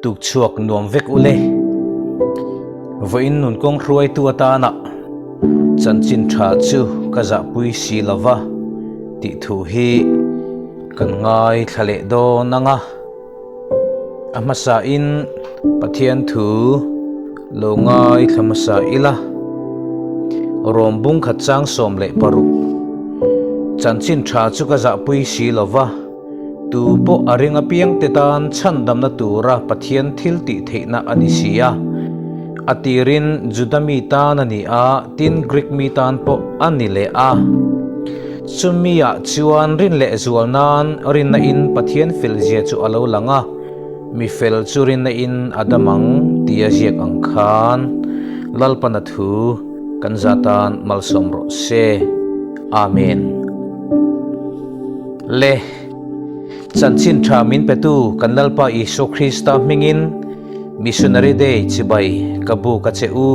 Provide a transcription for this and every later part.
Tukchhuak nuam vek ule. Vawiin nun kawng hruaitu atana chanchin tha chu ka zahpui si lova tih thu hi kan ngaithla leh dawn ang a. A hmasain Pathian thu lo ngaithla hmasa ila. Rawm bung khat chang 16 Chanchin tha chu ka zahpui si lova. Tu pawh a ring apiangte tan chhandamna tura Pathian thil tih theihna a ni si a. A tirin Juda mi tan a ni a, tin Greek mi tan pawh a ni leh a. Chumi-ah chuan rin leh zual nan rinna in Pathian felzia chu a lo lang a, mi fel chu rinna in a dam ang tia ziak ang khan Lalpana thu kan za tan malsawm rawh se. Amen. Le, chanchin tha min petu kan Lalpa Isua Krista hmingin Missionary Day chibai ka buk a che u.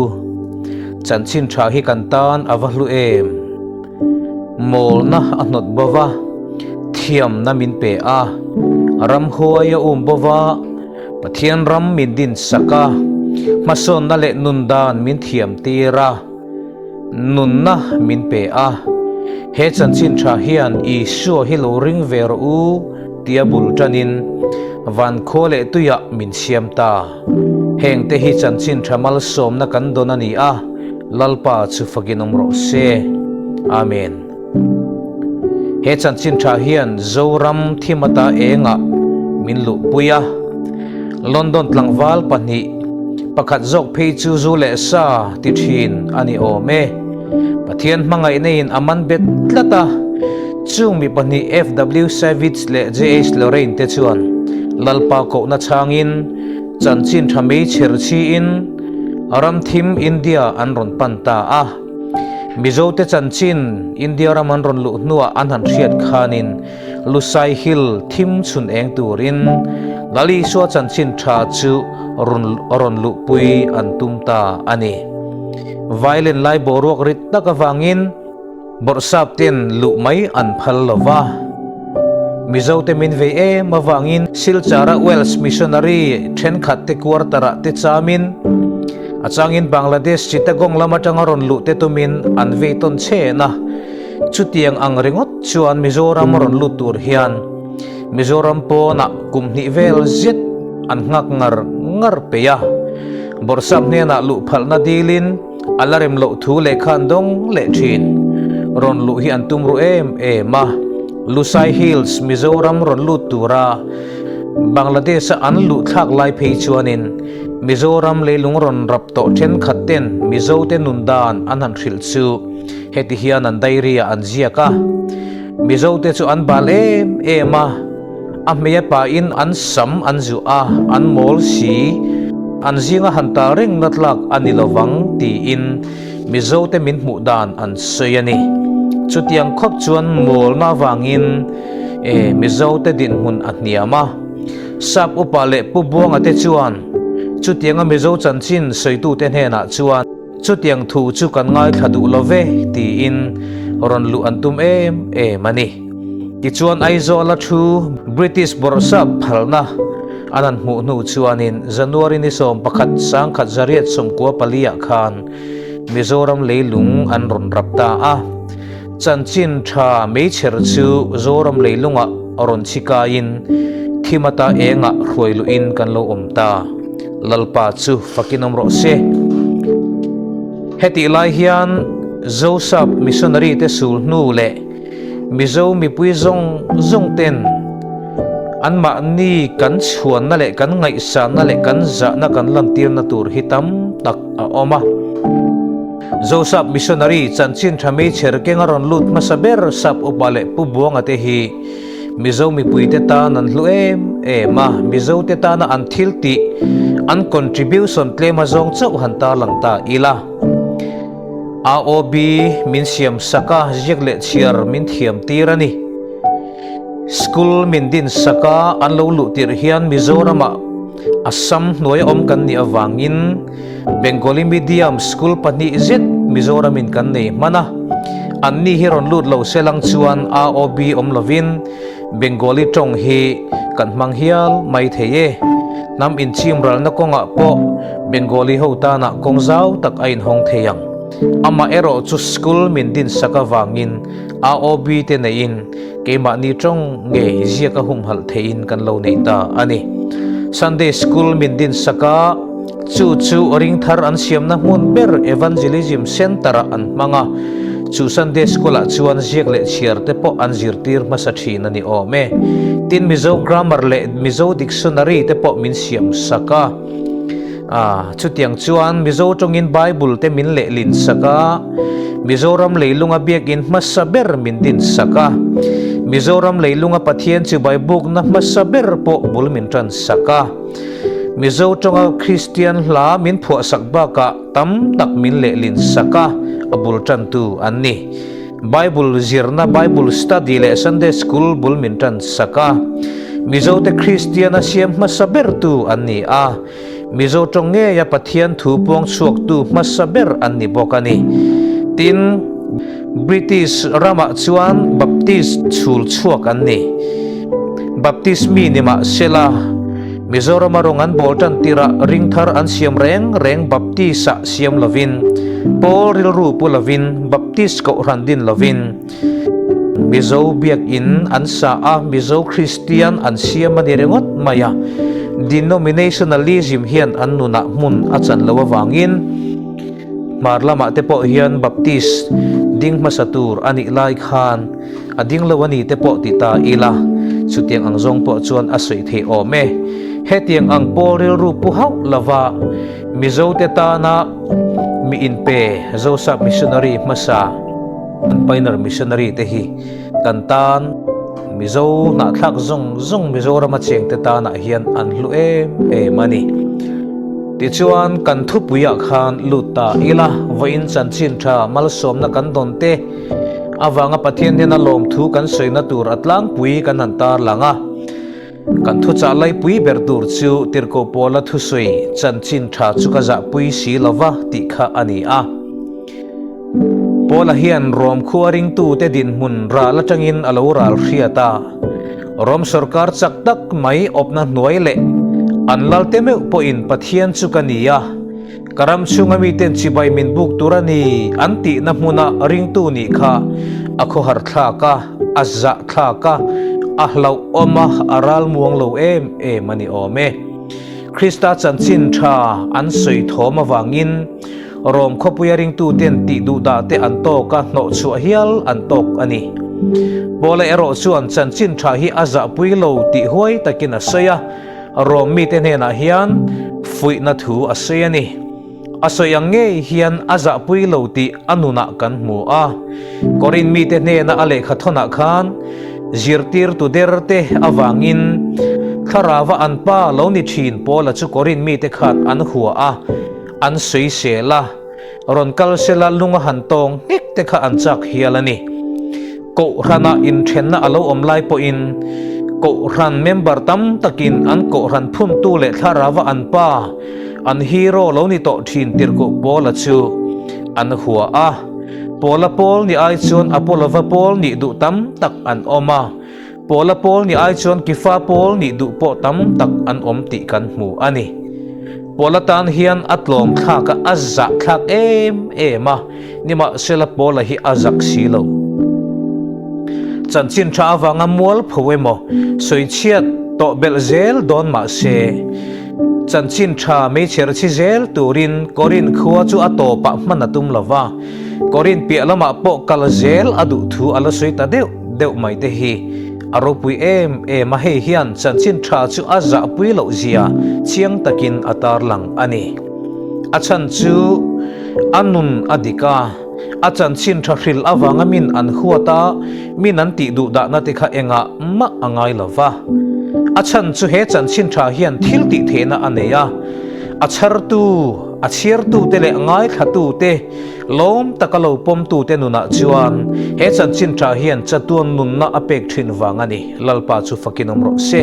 Chanchin tha hi kan tan a va hlu em? Mawlna a hnawt bo va, thiamna min pe a, ramhuai a um bo va, Pathian ram min din sak a, hmasawnna leh nundan min thiam tir a. Nunna min pe a, he chanchin tha hian Isua hi lo ring ve rawh u tia bul tanin van khua leh tuiah min siam ta. Hengte hi chanchin tha malsawmna kan dawn a ni a, Lalpa chu fakin awm rawh se. Amen. He chanchin tha hian Zoram thimata engah min luhpui a. London tlangval pahnih, pakhat zawk phei chu zu leh sa ti thin a ni awm e. Pathian hmangaihna in a man bet tlat a, chung mi pahnih FW Savage leh JH Lorraine te chuan Lalpa kohna chhangin chanchin tha mei chher chhiin ramthim India an rawn pan ta a. Mizote chanchin India ram an rawn luh hnuah an han hriat khanin Lusai Hill thim chhun eng turin Lal Isua chanchin tha chu rawn luhpui an tum ta a ni. Violin lai boruak rit tak avangin Bawrhsap ten luh mai an phal lo va. Mizote min vei em avangin Silchara Welsh Missionary thenkhat te quarter-ah te chamin a changin Bangladesh Chittagong lam atanga rawn luh te tumin an vei tawn chhen a. Chutiang ang ringawt chuan Mizoram rawn lut tur hian Mizoram pawnah kum hnih vel zet an nghak ngar ngar peih a. Bawrhsap hnenah luh phalhna dilin a la rem loh thu lehkha an dawng leh thin. Rawn luh hi an tum ru em em a. Lusai Hills Mizoram rawn lut tura Bangladesh-a an luh thlak lai phei chuanin Mizoram leilung rawn rap tawh thenkhat ten Mizote nun dan an han hrilh chu Heti hian an diary ah an ziak a, Mizote chu an bal em em a, a hmei a pahin an sam an zuh a, an mawl si, an zinga han ta reng na tlak a ni lovang tiin Mizote min hmuh dan an sawi a ni. Chutiang khawp chuan mawlna avangin e Mizote dinhmun a hniam a. Sap upa leh Pu Buanga te chuan chutianga Mizo chanchin sawitute hnenah chuan, Chutiang thu chu kan ngaithla duh lo ve tiin rawn luh an tum em em a ni. Tichuan Aizawla thu British bawrhsap phalna an han hmuh hnu chuanin January ni 11 1994 ah khan Mizoram leilung an rawn rap ta a. Chanchin tha meichher chu Zoram leilungah rawn chhikaiin thimata engah hruai luhin kan lo awm ta. Lalpa chu fakin awm rawh se. Hetih lai hian Zosap missionary te sul hnu leh Mizo mipui zawng zawng ten anmahni kan chhuanna leh kan ngaihsanna leh kan zahna kan lantirna tur hi tam tak a awm a. Zosap missionary chanchin tha meichher keng a rawn lut hmasa ber Sap upa leh Pu Buanga te hi Mizo mipuite tan an hlu em em a, Mizote tana an thil tih, an contribution tlem a zawng chauh han tarlang ta ila. AOB min siam sak a, ziak leh chhiar min thiam tir a ni. School min din sak a, an lo luh tirh hian Mizoramah Assam hnuaia awm kan nih avangin Bengali medium school pahnih zet Mizoramin kan nei hman a, anni hi rawn lut lo se lang chuan AOB awm lovin Bengali tawng hi kan hmang hial mai thei e. Hnam inchim ralna kawngah pawh Bengali ho tanah kawng zau tak a inhawng thei ang. Amaherawh chu school min dinsak avangin AOB te neiin keimahni tawng ngei ziaka humhalh theihin kan lo nei ta a ni. Sunday School min dinsak a, chu chu ringthar an siamna hmun ber Evangelism Centre-ah an hmang a, chu Sunday School-ah chuan ziak leh chhiar te pawh an zirtir hmasa thin a ni awm e. Tin, Mizo Grammar leh Mizo Dictionary te pawh min siam sak a. A, chutiang chuan Mizo tawngin Bible te min lehlin sak a, Mizoram leilunga biakin hmasa ber min din sak a, Mizoram leilunga Pathian chibai bukna hmasa ber pawh bul min tan sak a, Mizo tawnga Kristian hla min phuah sak bakah tam tak min lehlin sak a, a bul tantu an ni. Bible zirna, Bible study leh Sunday School bul min tan sak a, Mizote Kristian a siam hmasa bertu an ni a, Mizo tawng ngeia Pathian thu puang chhuaktu hmasa ber an ni bawk a ni. Tin, British ramah chuan Baptist chhul chhuak an ni. Baptist mi ni mah sela, Mizorama rawng an bawl tan tirah ringthar an siam reng reng Baptist-ah siam lovin, Paul rilru pu lovin, Baptist kohhran din lovin, Mizo biakin an sa a, Mizo Kristian an siam a ni ringawt mai a. Denominationalism hian an nunah hmun a chan loh avangin hmar lamah te pawh hian Baptist ding hmasa tur a nih lai khan a ding lo a ni te pawh ti ta ila, chutiang ang zawng pawh chuan a sawi theih awm e. Hetiang ang pawl rilru pu hauh lova Mizote tana mi inpe Zosap Missionary hmasa, An Pioneer Missionary te hi kan tan Mizo hnahthlak zawng zawng Mizorama chengte tanah hian an hlu em em a ni. Tichuan kan thupuiah khan lut ta ila, vawiin chanchin tha malsawmna kan dawn te avanga Pathian hnena lawmthu kan sawina tur a tlangpui kan han tarlang a. Kan thuchah laipui ber tur chu Tirhkoh Paula thusawi chanchin tha chu ka zahpui si lova tih kha a ni a. Paula hian Rom khua ringtute dinhmun ral atangin a lo ral hriat a. Rom sorkar chak tak mai awpna hnuai leh an lalte meuh pawhin Pathian chu ka ni a, ka ram chhunga miten chibai min buk tur a ni an tihna hmuna ringtu nih kha a khawhar thlak a, a zah thlak a, a hlauhawm a, a ral muang lo em em a ni awm e. Krista chanchin tha an sawi thawm avangin Rom khawpuia ringtuten tih duh dah te an tawk a, hnawhchhuah hial an tawk a ni. Paula erawh chuan chanchin tha hi a zahpui lo tih huai takin a sawi a, Rom mite hnenah hian fuihna thu a sawi a ni. A sawi ang ngei hian a zahpui lo tih a nunah kan hmu a. Korin mite hnena a lehkha thawnah khan zirtirtu derte avangin thlarauva an pa lo ni thin Paula chu Korin mite khan an hua a, An sawisel a, rawn kal sela lung a han tawng nghek te kha an chak hial a ni. Kohhranah inthenna a lo awm lai pawhin Kohhran member tam takin an Kohhran phuntu leh thlarauva an pa, an hero lo ni tawh thin Tirhkoh Paula chu an hua a. Paula pawl ni ai chuan Apolova pawl nih duh tam tak an awm a, Paula pawl nih ai chuan Kifa pawl nih duh pawh tam tak an awm tih kan hmu a ni. Paula tan hian a tlawm thlak a, a zah thlak em em a, nimahsela Paula hi a zak si lo. Chanchin tha avanga mual pho emaw sawichhiat tawh belh zel dawn mah se, chanchin tha meichher chhi zel turin Korin khua chu a tawpah hman a tum lo va, Korin piah lamah pawh kal zel a duh thu a la sawi ta deuh. Deuh mai te hi a ropui em em a, hei hian chanchin tha chu a zahpui loh zia chiang takin a tarlang a ni. A chhan chu a nun a dik a, a chanchin tha hril avanga min an huat a, min an tih duh dahna te kha engah mah a ngai lo va. A chhan chu he chanchin tha hian thil tih theihna a nei a, a chhartu, a chhiartute leh ngaithlatute, Lawm taka lo pawmtute nunah chuan he chanchin tha hian chatuan nunna a pek thin vang a ni, Lalpa chu fakin awm rawh se.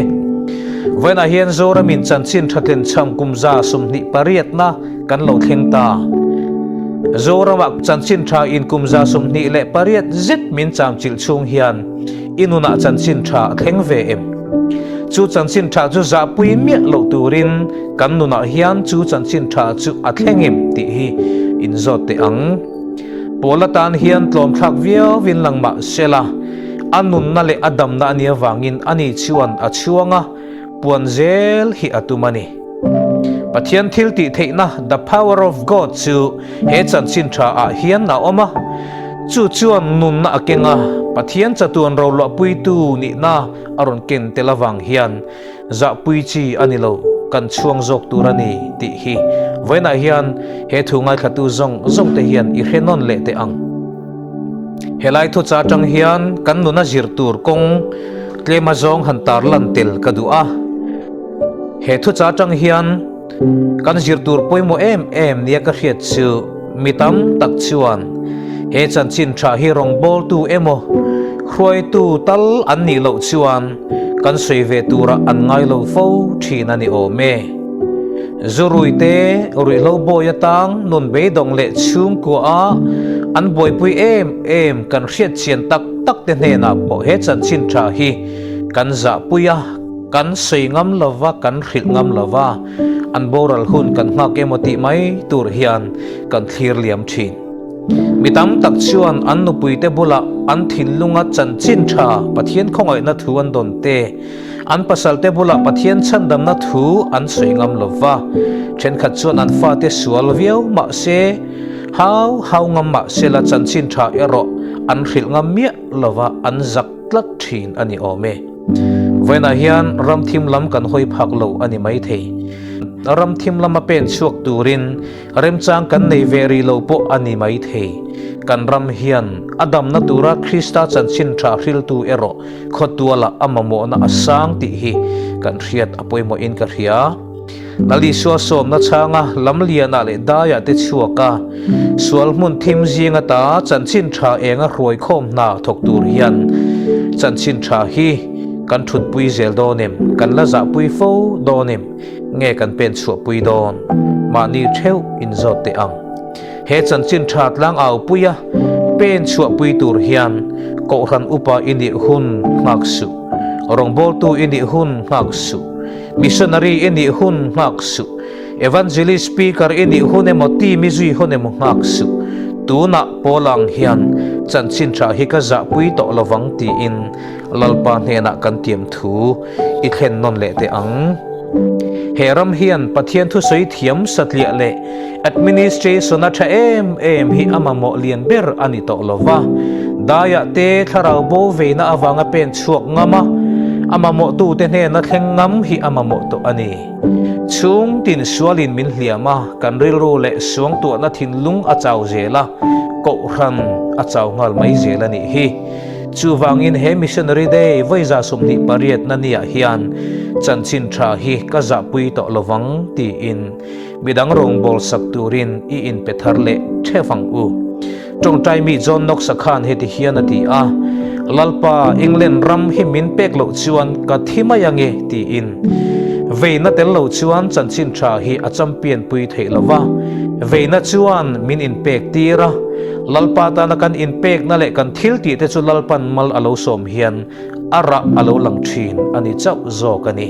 Vawiinah hian Zoramin chanchin tha tlenchham kum 28na kan lo thleng ta. Zoramah chanchin tha in kum 28 zet min chamchilh chhung hian i nunah chanchin tha a thleng ve em? Chu chanchin tha chu zahpui miah loh turin kan nunah hian chu chanchin tha chu a thleng em tih hi inzawt teh ang. Pawl atan hian tlawmthlak viauvin lang mah sela, a nunna leh a damna a nih avangin ani chuan a chhuang a, puan zel hi a tum a ni. Pathian thil tih theihna, the power of God, chu he chanchin tha ah hian a awm a, chu chuan nunna a keng a, Pathian chatuan roluahpuitu nihna a rawn ken tel avang hian zahpui chi a ni lo, kan chhuang zawk tur a ni tih hi vawiinah hian he thu ngaithlatu zawng zawng te hian i hre nawn leh teh ang. Helai thucha atang hian kan nuna zir tur kawng tlema zawng han tar lan tel ka duh a. He thucha atang hian kan zir tur pawimawh em em nia ka hriat chu mi tam tak chuan he chanchin tha hi rawngbawltu emaw hruaitu tal an nih loh chuan kan sawi ve turah an ngai lo fo thin a ni awm e. Zurui te ruihhlo bawi atang nun beidawng leh chhungkua a an buaipui em em kan hriat chian tak tak te hnenah pawh he chanchin tha hi kan zahpui a, kan sawi ngam lova kan hrilh ngam lova an boral hun kan nghak emaw tih mai tur hian kan thlir liam thin. Mi tam tak chuan an nupuite bulah an thinlunga chanchin tha Pathian khawngaihna thu an dawn te, An pasalte bulah Pathian chhandamna thu an sawi ngam lo va, thenkhat chuan an fate sual viau mah se, hau hau ngam mah se la chanchin tha erawh an hrilh ngam miah lo va, an zak tlat thin a ni awm e. Vawiinah hian ram thim lam kan hawi phak lo a ni maithei. Ram thim lama pen chhuak turin Remchang kan nei ve rih lo pawh a ni mai thei. Kan ram hian a damna tura Krista chanchin tha hriltu erawh khawtualah a mamawhna a sang tih hi kan hriat a pawimawhin ka hria. Lal Isua sawmna chhanga lamlianah leh daiah te chhuak a, sual hmun thim zing ata chanchin tha enga hruaikhawm hna thawk tur hian chanchin tha hi kan thutpui zel dawn em? Kan la zahpui fo dawn em? Nge kan pen chhuahpui dawn? Mahni theuh inzawt teh ang. He chanchin tha tlang aupui a pen chhuahpui tur hian Kohhran upa i nih hun nghak suh, rawngbawltu i nih hun nghak suh, missionary i nih hun nghak suh, evangelist speaker i nih hun emaw team i zui hun emaw nghak suh. Tunah Paul ang hian chanchin tha hi ka zahpui tawh lovang tiin Lalpa hnenah kan tiam thu i thlen nawn leh teh ang. He ram hian Pathian thusawi thiam satliah leh administration a tha em em hi a mamawh lian ber a ni tawh lo va. Daiah te thlarau bo veina avanga pen chhuak ngam a, a mamawhtute hnena thleng ngam hi a mamawh tawh a ni. Chhung tin sualin min hliam a, kan rilru leh suangtuahna thinlung a chau zel a, kohhran a chau nghal mai zel a nih hi. Chuvangin he Missionary Day vawiza 28 na niah hian chanchin tha hi ka zahpui tawh lovang tiin midang rawngbâwl sak turin i inpe thar leh theuh ang u. Tawngtai mi John Knox-a khan heti hian a ti a, Lalpa, England ram hi min pek loh chuan ka thi mai ange tiin. Veina tel lo chuan chanchin tha hi a champion pui theih lo va, veina chuan min inpek tir a, Lalpa tana kan inpekna leh kan thil tih te chu Lalpan mal a lo sawm hian a rah a lo lang thin a ni chauh zawk a ni.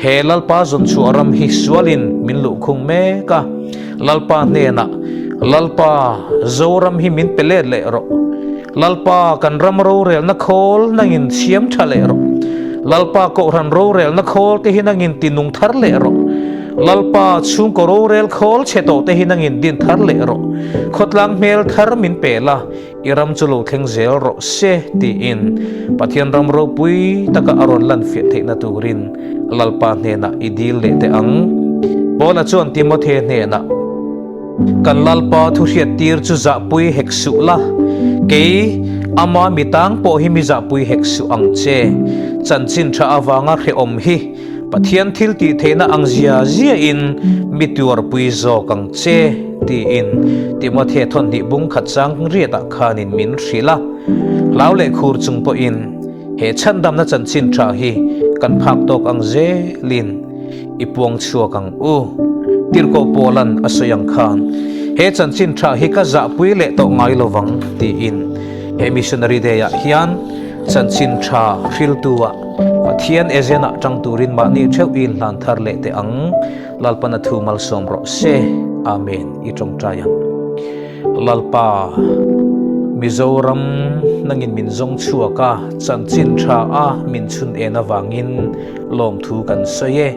He Lalpa zawnchhuah ram hi sualin min luhkhung mek a, Lalpa hnenah, Lalpa, Zoram hi min pe let leh rawh. Lalpa, kan ram rorelna khawl nangin siam tha leh rawh. Lalpa, Kohhran rorelna khawl te hi nangin tinung thar leh rawh. Lalpa, chhungkaw rorel khawl chhe tawh te hi nangin din thar leh rawh. Khawtlang hmel thar min pe la, i ram chu lo thleng zel rawh se, tiin Pathian ram ropui taka a rawn lan fiah theihna turin Lalpa hnenah i dil leh teh ang. Paula chuan Timothe hnenah, Kan Lalpa thu hriattir chu zahpui hek suh la, kei ama mi tang pawh hi mi zahpui hek suh ang che. Chanchin tha avanga hrehawm hi Pathian thil tih theihna ang zia ziahin mi tuarpui zawk ang che, tiin Timothea thawnhnih bung khat chang riatah khanin min hrilh a. Hlau leh khur chung pawhin he chhandamna chanchin tha hi kan phak tawk ang zelin i puang chhuak ang u. Tirhkoh Paula'n a sawi ang khan, He chanchin tha hi ka zahpui leh tawh ngai lovang, tiin he Missionary Day-ah hian. Chanchin tha hriltu-ah Pathian agent-ah tang turin mahni theuh i inhlan thar leh teh ang. Lalpan a thu malsawm rawh se. Amen. I tawngtai ang. Lalpa, Mizoram nangin min zawng chhuak a, chanchin tha a min chhun en avangin lawmthu kan sawi e.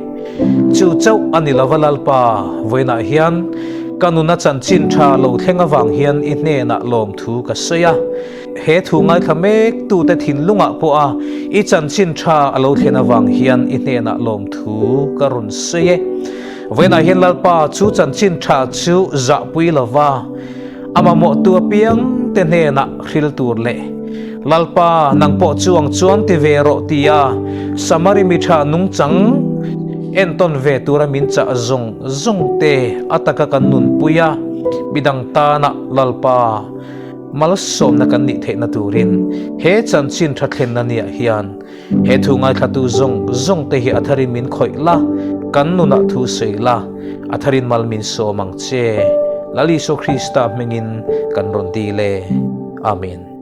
Chu chauh a ni lova Lalpa, vawiinah hian ka nuna chanchin tha lo thleng avang hian i hnenah lawmthu ka sawi a. He thu ngaithla mek tute thinlungah pawha i chanchin tha a lo thlen avang hian i hnenah lawmthu ka rawn sawi e. Vawiinah hian Lalpa chu chanchin tha chu zahpui lova a mamawhtu apiang te hnenah hril tur leh Lalpa nang pawh chuang chuan ti ve rawh tia Samari mi tha nungchang entawn ve tura min chah zawng zawng te a taka kan nunpui a, midang tana Lalpa Malsawmna kan nih theihna turin he chanchin tha thlenna niah hian he thu ngaithlatu zawng zawng te hi a tharin min khawih la, kan nunah thu sawi la, a tharin mal min sawm ang che. Lal Isua Krista hmingin kan rawn dil e. Amen.